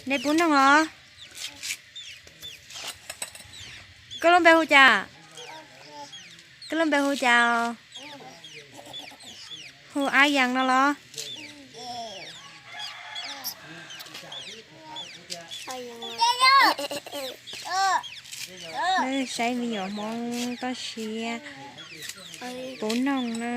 Nej pub noog os. Koj lub npe hu cas? Koj lub npe hu cas? Hu Ab Yees no los? Neb saib me nyuam Hmoob toj siab pub noog na.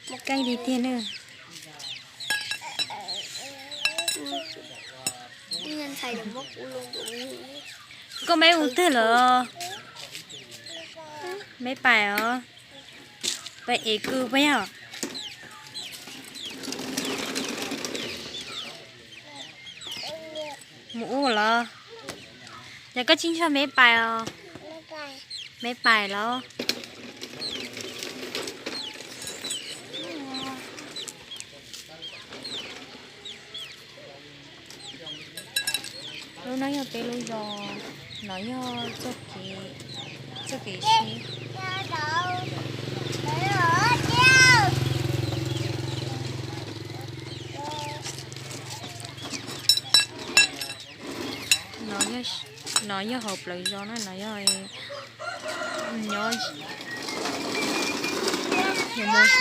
Muaj keeb li tiag na. Koj meb hu twg lawm? Meb pais os. Pais ev kws puas yog? Mus ub los? Yog koj tsis ntshai meb pais os? Meb pais los? Lub no yog peb lub zos, no yog txoj kev, txoj kev sib. No yog hauv plawv zos na, no yog nyob, yog mus